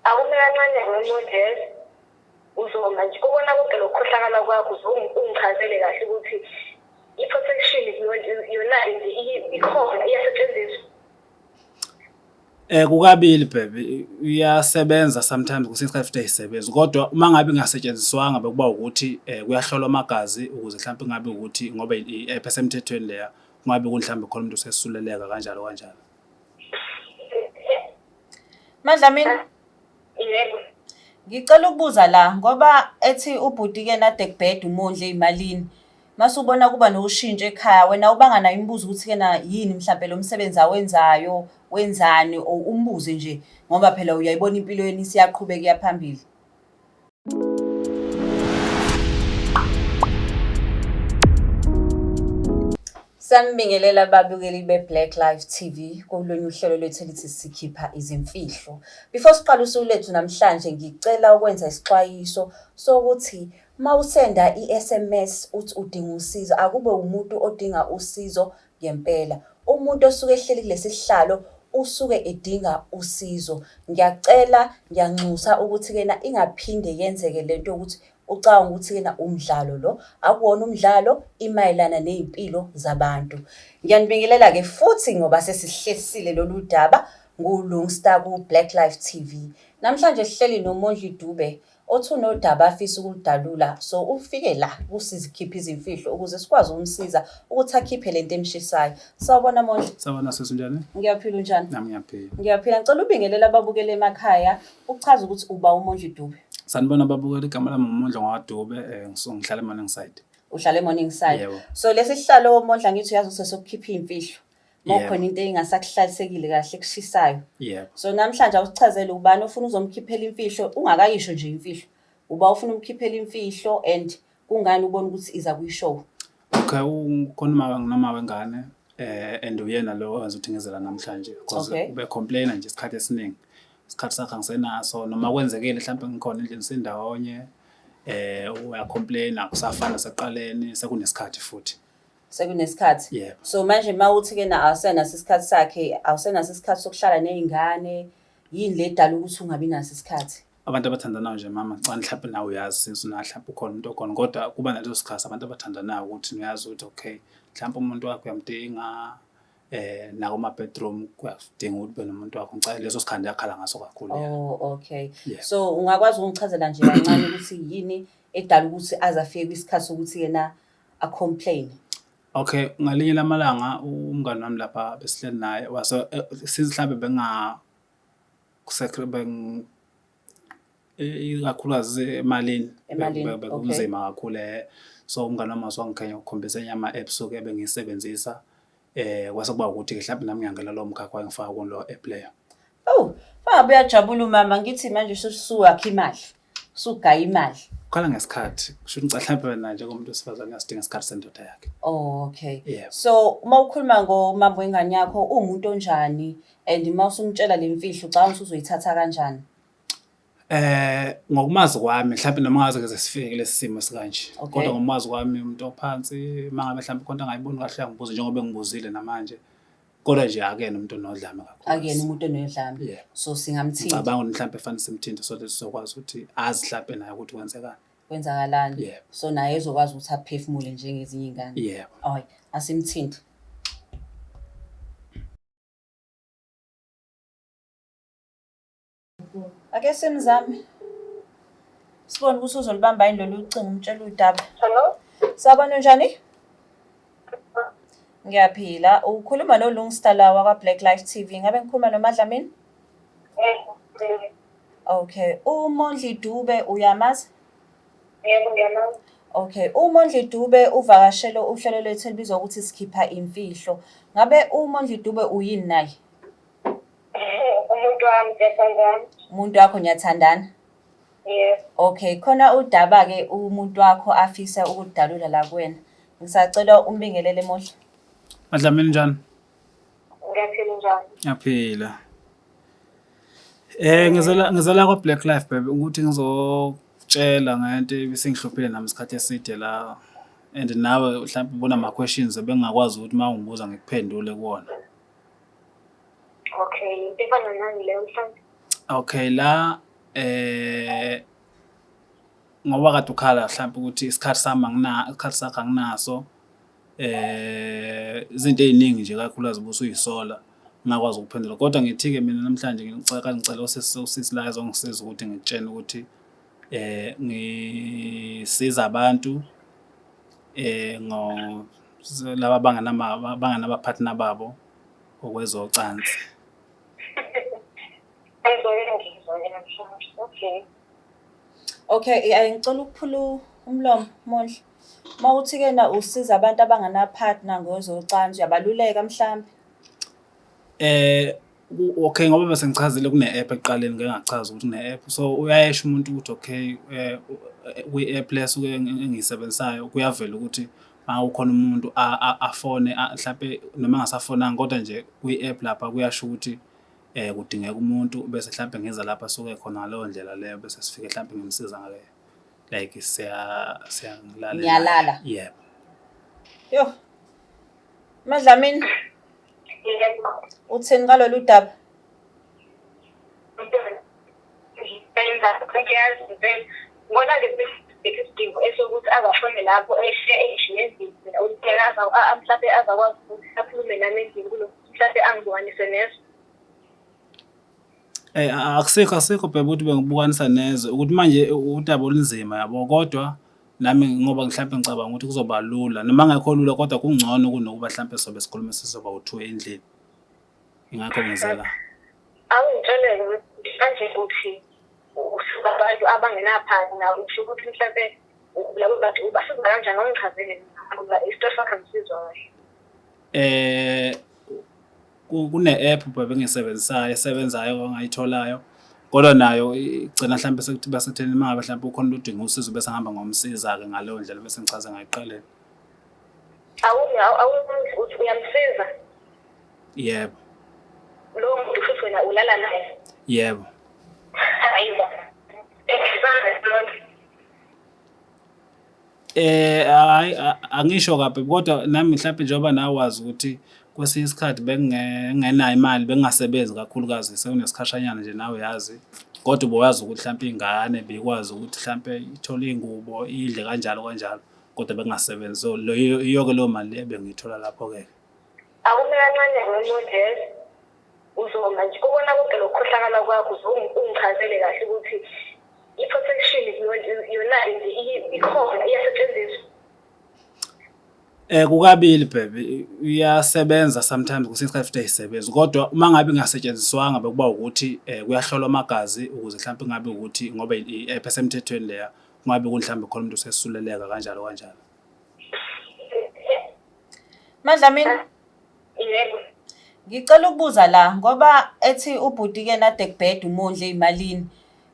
Akume kancane ngoMondlezi uzoma nje kubona konke lokukhohlakala kwakho ungichazele kahle ukuthi i-protection yona nje ikhona iyasetshenziswa. Kukabili baby, iyasebenza sometimes kwesinye isikhathi futhi ayisebenzi kodwa uma ngabe ingasetshenziswanga bekuba ukuthi kuyahlolwa amagazi ukuze mhlawumpe kungabi ukuthi ngoba i-app esemthethweni leya kungabi ukuthi mhlawumbe khona umuntu osesuleleka kanjalo kanjalo. Madlamini. Yebo. Ngicela ukubuza la ngoba ethi ubhuti ke nade kubheda umondli ezimalini. Mase ubona kuba noshintsho ekhaya wena ubanga nayo imibuzo ukuthi ke na yini mhlampe lo msebenzi awenzayo wenzani or umbuze nje ngoba phela uyayibona impilo yenu isiyaqhubeka iya phambili. Sanibingelela ababukeli be-Black Life TV kolunye uhlelo lwethu elithi sikhipha izimfihlo. Before siqale usuku lethu namhlanje ngicela ukwenza isixwayiso sokuthi mawusenda i-SMS uthi udinga usizo akube umuntu odinga usizo ngempela. Umuntu osuke ehleli kulesi sihlalo usuke edinga usizo. Ngiyacela, ngiyanxusa ukuthi-ke na ingaphinde yenzeke lento yokuthi ucabanga ukuthi-ke na umdlalo lo. Akuwona umdlalo, imayelana ney'mpilo zabantu. Ngiyanibingelela-ke futhi ngoba sesihlesile lolu daba nguLungsta ku-Black Life TV. Namhlanje sihleli noMondli Dube othi unodaba afisa ukuludalula so ufike la kusizikhipha izimfihlo ukuze sikwazi ukumsiza ukuthi akhiphe lento emshisayo. Sawubona Mondli. Sawubona sisi unjani? Ngiyaphila unjani? Nami ngiyaphila. Ngiyaphila. Ngicela ubingelele ababukeli emakhaya uchaze ukuthi uba uMondli Dube. Sanibona ababukeli igama lami nguMondli ngwaDube eh ngihlala eMorningside. Uhlala eMorningside. Yebo. So lesi sihlalo Mondla ngithi uyazi usesokukhipha iy'mfihlo. Uma Yebo. kukhona into engasakuhlalisekile kahle ekushisayo. Yebo. So namhlanje awusichazele ubani ofuna uzomkhiphela imfihlo ungakayisho nje imfihlo. Uba ufuna umkhiphela imfihlo and kungani ubona ukuthi iza kuyishow. Okay, ukhona uma nginoma wengane and uyena lo owenza ukuthi ngizela namhlanje because Okay. ube complainer nje isikhathi esiningi. Isikhathi sakhe angisenaso noma kwenzekile mhlawumbe ngikhona endlini sindawonye uya complain akusafana nasekuqaleni sekunesikhathi futhi. Sekunesikhathi. Yebo. So manje uma uthi-ke na awusenaso isikhathi sakhe, awusenaso isikhathi sokuhlala ney'ngane, yini le edala ukuthi ungabi naso isikhathi? Abantu abathandanayo nje mama cha mhlawumbe nawe uyazi since una mhlawumbe ukhona umuntu okhona kodwa kuba naleso sikhathi abantu abathandanayo ukuthi uyazi ukuthi okay mhlawumbe umuntu wakho uyamdinga nakuma bedroom kuyadinga ukuthi ube nomuntu wakho ngicela leso sikhathi yakhala ngaso kakhulu yena. Oh, okay. Yeah. So ungakwazi ukungichazela nje kancane ukuthi yini edala ukuthi aze afike kwisikhathi sokuthi yena a-complain? Okay, ngalinye lamalanga umngani wami lapha besihleli naye wase since mhlambe benga beng ikakhulukazi emalini Emalini, okay. bekunzima kakhulu so umngani wami wase wangikhenya ukukhombisa enye ama-apps ke ebengiyisebenzisa kwase kuba ukuthi-ke mhlawumbe nami ngiyangena lowo mkhakha wayengifaka kulo app leyo. Oh, bangabe uyajabula umama ngithi manje usuwakha imali. Usugaya imali. Ukhala ngesikhathi kusho ukuthi mhlawumbe wena njengomuntu wesifazane uyasidinga isikhathi sendoda yakhe. Oh, okay. Yebo. So uma ukhuluma ngomama wengane yakho uwumuntu onjani and uma usumtshela le mfihlo ucabanga ukuthi uzoyithatha kanjani? Ngokumazi kwami mhlawumbe noma ngaze ke sifike kulesi simo esikanje. Okay. Kodwa ngokumazi kwami umuntu ophansi uma ngabe mhlawumbe khona angayiboni kahle uyangibuza njengoba engibuzile namanje. Kodwa nje akuyena umuntu onodlame kakhulu. Akuyena umuntu onodlame. Yebo. So singamthinta. Ngicabanga ukuthi mhlawumbe fanele simthinte so that sizokwazi ukuthi azi mhlawumbe naye ukuthi kwenzekani. Kwenzakalani. Yebo. So naye ezokwazi ukuthi aphefumule njengezinye iy'ngane. Yebo. Alright, asimthinte. Ake simzame. Sibone ukuthi uzolibamba yini lolu cingo umtshela udaba. Hello? Sawubona unjani? Ngiyaphila. Ukhuluma noLungsta la wakwa Black Life TV. Ngabe ngikhuluma noMadlamini? Eh, Okay. UMondli Dube uyamazi? Yebo, ngiyamazi. Okay. UMondli Dube uvakashele uhlelo lwethu elibizwa ukuthi sikhipha imfihlo. Ngabe uMondli Dube uyini naye? Umuntu wami, ngiyathandana. Umuntu wakho niyathandana? Yebo. Okay, khona udaba ke umuntu wakho afisa ukudalula la kuwena. Ngisacela umbingelele Mondli. Madlamini njani? Ngiyaphila njani? Ngiyaphila. Ngizela kwa Black Life baby ukuthi ngizokutshela ngento ebisingihluphile nami isikhathi eside la and nawe mhlawumbe ubona ama questions ebengingakwazi ukuthi uma ungibuza ngikuphendule kuwona. Okay, ifana nani leyo mhlawumbe? Okay, la Ngoba kade ukhala mhlampe ukuthi isikhathi sami isikhathi sakho anginaso, izinto ey'ningi nje kakhulukazi ubusuyisola ungakwazi ukuphendula. Kodwa ngithi-ke mina namhlanje ngicela ngicela usisi usisi la ezongisiza ukuthi ngikutshene ukuthi ngisiza abantu laba abangenaba-partner babo ngokwezocansi. Ngizoke ngizwe-ke namhlanje. Okay. Okay, ngicela ukuphula umlomo Mondli. Uma uthi-ke na usiza abantu abangana-partner ngezocansi, uyabaluleka mhlampe? Okay, ngoba bese ngichazile kune-app ekuqaleni, ngike ngachaza ukuthi kune-app. So uyayesho umuntu ukuthi okay, kwi-app le esuke engiyisebenzisayo kuyavela ukuthi uma kukhona umuntu afone mhlampe noma engasafonanga kodwa nje kwi-app lapha kuyasho ukuthi kudingeka umuntu bese hlampe ngiza lapha asuke khona ngaleyo ndlela leyo bese sifike hlampe ngimsiza ngale like siya siyangilala. Niyalala? Yebo. Yo. MaDlamini. Yebo. Uthini ngalolu daba? Ngiyenza ngiyazi impela. Ngibona-ke isidingo esokuthi azafone lapho eshiye eshiye endlini mina uthela mhlampe azakwazi ukuthi akhulume nami endlini kunokuthi mhlampe angibukanise nezwe. Akusikho asikho bheka ukuthi bengibukanisa nezwe ukuthi manje udaba olunzima yabo kodwa nami ngoba mhlampe ngicabanga ukuthi kuzoba lula noma ngekho lula kodwa kungcono kunokuba mhlampe sobe sikhuluma sizoba u-two endlini. Ingakho ngize la. Awungitsheleke ukuthi manje uthi usuka abantu abangenaphandle usho ukuthi mhlampe labo bantu ubasiza kanjani awungichazele ngoba isitori sakho angisizwa kahle. Kune-app bebe engiyisebenzisayo esebenzayo ongayitholayo kodwa nayo igcina mhlampe sekuthi basekutheni uma ngabe mhlampe ukhona umuntu odinga usizo bese ngihamba ngomsiza-ke ngaleyo ndlela bese ngichaze ngayiqaleni. Awuthi uyamsiza? Yebo. Lowo muntu futhi wena ulala naye? Yebo. Hayi bo. Hhayi angisho kabi kodwa nami mhlampe njengoba nawe wazi ukuthi kwesinye isikhathi bengingenayo imali bengingasebenzi kakhulukazi sekunesikhashanyana nje nawe uyazi. Kodwa ubowazi ukuthi hlampe ingane beyikwazi ukuthi hlampe ithole iy'ngubo idle kanjalo kanjalo kodwa bengingasebenzi. So iyo-ke leyo mali le ebengiyithola lapho-ke. Akume kancane ngoMoses uzoma nje kubona konke lokukhohlakala kwakho ungichazele kahle ukuthi i-protection yona nje ikhona iyasetshenziswa. Kukabili baby, iyasebenza sometimes kwesinye isikhathi futhi ayisebenzi kodwa uma ngabe ingasetshenziswanga bekuba ukuthi kuyahlolwa amagazi ukuze mhlawumpe kungabi ukuthi ngoba i-app esemthethweni leya kungabi ukuthi mhlawumbe khona umuntu osesuleleka kanjalo kanjalo. MaDlamini. Yebo. Ngicela ukubuza la ngoba ethi ubhuti ke nade kubheda umondli ezimalini.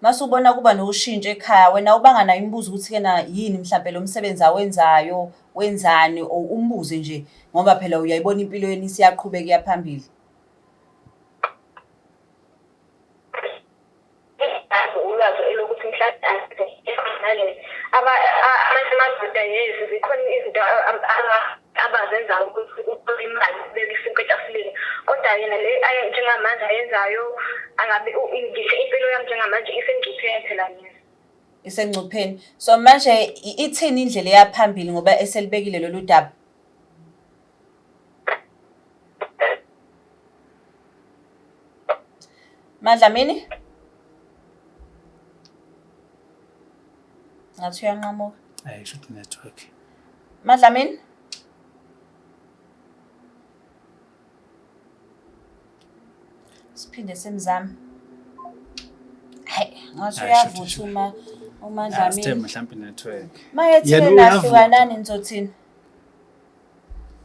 Mase ubona kuba noshintsho ekhaya wena ubanga nayo imibuzo ukuthi ke na yini mhlampe lo msebenzi awenzayo wenzani or umbuze nje ngoba phela uyayibona impilo yenu isiyaqhubeka iya phambili. Ulwazi elokuthi mhlawumbe nale amanye amadoda yes zikhona izinto abazenzayo ukuthi uthole imali ubeke isinkwa etafuleni kodwa yena le njengamanje ayenzayo angabe ngisho impilo yami njengamanje isengcupheni phela mina. Isengcupheni. So manje ithini indlela eya phambili ngoba eselibekile lolu daba? MaDlamini? Ngathi uyanqamuka. Hayi shuthi network. MaDlamini? Siphinde simzame. Hayi, ngathi uyavutha uma uMaDlamini. Sithembe mhlawumbe network. Mayethi Yena nahlukanani nizothini?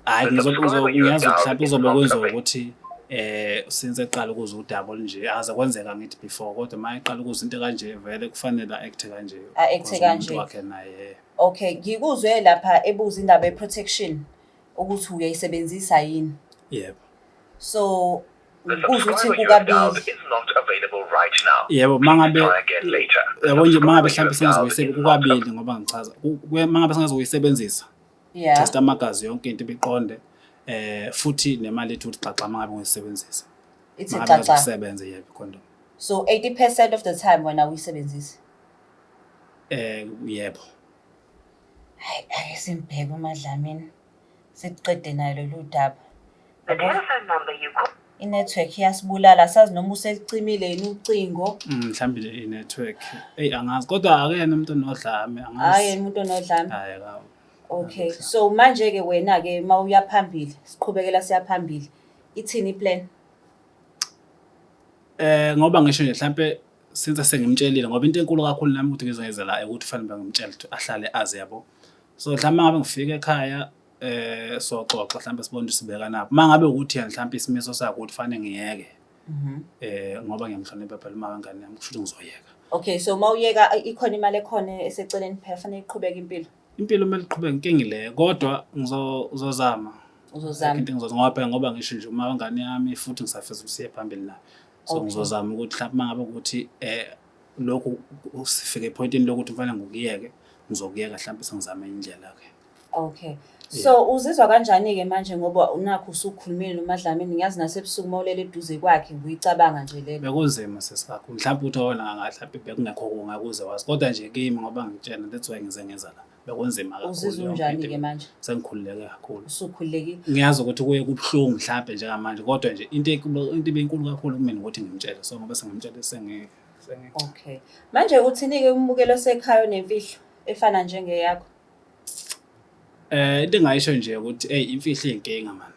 Hhayi ngiyazi ukuthi mhlawumpe kuzobe kwenziwa ukuthi since eqala ukuza udaba olunje akaze kwenzeka ngithi before kodwa uma eqala ukuza into ekanje vele kufanele a-act-e kanje. A-act-e Because umuntu kanje. wakhe naye. Okay, ngikuzwe lapha ebuza indaba ye-protection ukuthi uyayisebenzisa yini. Yebo. So The ngikuzwe ukuthi subscriber you have dialed kukabili. is not available right now. Yebo, Please mangabe try again later. The yabo nje mangabe subscriber mhlawumbe you have dialed singazokuyisebenzisa is not kukabili ngoba ngichaza. Mangabe singazokuyisebenzisa Yeah. test amagazi yonke into ibiqonde futhi nemali ethu ukuthi xaxa mangabe ngiyisebenzisa. Ithi Mangabe xaxa. kusebenza yebo condom. So 80% of the time wena uyisebenzisa. Yebo. Hayi, ake simbheke uMaDlamini. Siqede naye lolu daba. The telephone number you called I-network iyasibulala, asazi noma uselicimile yini ucingo. Mhlawumbe nje i-network. Eyi, angazi, kodwa akuyena umuntu onodlame, Hhayi, angazi. yena umuntu onodlame. Hhayi, kabi. Okay, so manje-ke wena-ke uma uya phambili, siqhubekela siya phambili. Ithini i-plan? Ngoba ngisho nje mhlampe since sengimtshelile, ngoba into enkulu kakhulu nami ukuthi ngize la ukuthi fanele bengimtshele ukuthi ahlale azi, yabo. So mhlawumbe ngabe ngifika ekhaya soxoxa, mhlawumbe sibone ukuthi sibeka naphi. Uma ngabe ukuthi yena mhlawumbe isimiso sakhe ukuthi fanele ngiyeke, ngoba ngiyamhlonipha phela uma wengane yami, kusho ukuthi ngizoyeka. Okay, so uma uyeka, ikhona imali ekhona eseceleni phela, fanele iqhubeke impilo. Impilo kumele iqhubeke, inkinga ile, kodwa ngizozama. Uzozama. Into engizoza ngoba phela, ngoba ngisho nje uma wengane yami, futhi ngisafisa ukuthi siye phambili nayo. So ngizozama ukuthi mhlawumbe uma ngabe ukuthi lokhu sifike e-pointini lokuthi kufanele ngikuyeke, ngizokuyeka, mhlawumbe sengizama indlela-ke. Okay. So uzizwa kanjani-ke manje ngoba unakho usukhulumile noMaDlamini, ngiyazi nasebusuku uma ulele eduze kwakhe uyicabanga nje lelo. Bekunzima sisi kakhulu, mhlawumbe ukuthi wona mhlawumbe bekungekho kungakuze wazi, kodwa nje kimi ngoba ngitshena, that's why ngize ngeza la, bekunzima kakhulu. Uzizwa yonke unjani-ke into. manje? Sengikhululeke kakhulu. Usukhululekile. Ngiyazi ukuthi kuye kubuhlungu mhlawumbe njengamanje, kodwa nje into ebenkulu kakhulu kumina ukuthi ngimtshele, so ngoba sengimtshele sengi Okay. Manje uthini-ke umbukelo osekhaya onemfihlo efana njengeyakho? Into engayisho nje ukuthi, eyi, imfihlo iyinkinga man.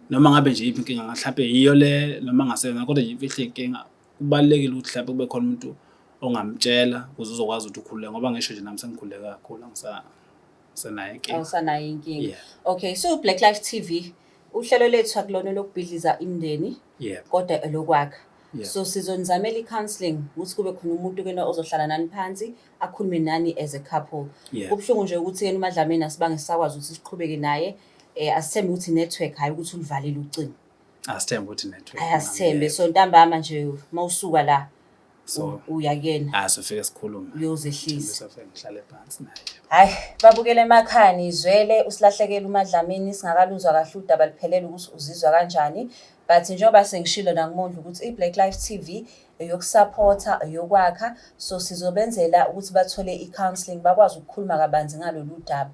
Noma ngabe nje iyiphi inkinga, mhlampe yiyo le noma ngaseyona, kodwa nje imfihlo iyinkinga. Kubalulekile ukuthi mhlampe kube khona umuntu ongamtshela ukuze uzokwazi ukuthi ukhululeke, ngoba ngisho nje nami sengikhululeke kakhulu, angisenayo inkinga. Awusanayo inkinga. Yeah. Okay, so Black Life TV, uhlelo lethu akulona lokubhidliza imindeni kodwa elokwakha. So sizonizamela i-counselling ukuthi kube khona umuntu kena ozohlala nani phansi akhulume nani as a couple. Kubuhlungu nje ukuthi yena uMaDlamini asibange sisakwazi ukuthi siqhubeke naye. Asithembe ukuthi network, hayi ukuthi ulivalile ucingo. Asithembe ukuthi network. Hayi, asithembe. So ntambama nje mawusuka la So uya kuyena. Ah, sofike sikhulume. Uyozehlisa. Sofike ngihlale phansi naye. Hayi, babukele emakhaya, nizwele usilahlekele uMaDlamini, singakaluzwa kahle udaba luphelele ukuthi uzizwa kanjani. But njengoba sengishilo nakuMondli ukuthi i-Black Life TV eyokusupporta, eyokwakha, so sizobenzela ukuthi bathole i-counselling, bakwazi ukukhuluma kabanzi ngalolu daba.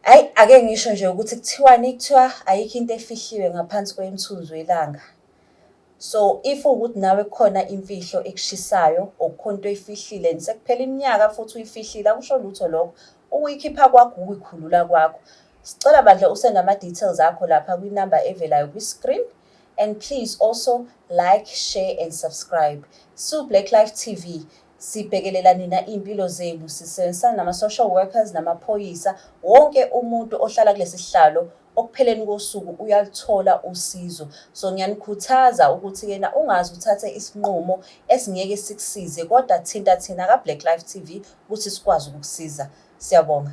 Hayi, ake ngisho nje ukuthi kuthiwani, kuthiwa ayikho into efihliwe ngaphansi kwemthunzi welanga. So if ukuthi nawe kukhona imfihlo ekushisayo or kukhona into oyifihlile and sekuphela iminyaka futhi uyifihlile, akusho lutho lokho. Ukuyikhipha kwakho ukuyikhulula kwakho. Sicela bandla usende ama-details akho lapha kwinamba evelayo kwi-screen. And please also like, share and subscribe. Su Black Life TV sibhekelela nina iy'mpilo zenu, sisebenzisana nama-social workers namaphoyisa, wonke umuntu ohlala kulesi sihlalo okupheleni kosuku uyaluthola usizo. So ngiyanikhuthaza ukuthi yena ungaze uthathe isinqumo esingeke sikusize, kodwa thinta thina ka-Black Life TV ukuthi sikwazi ukukusiza. Siyabonga.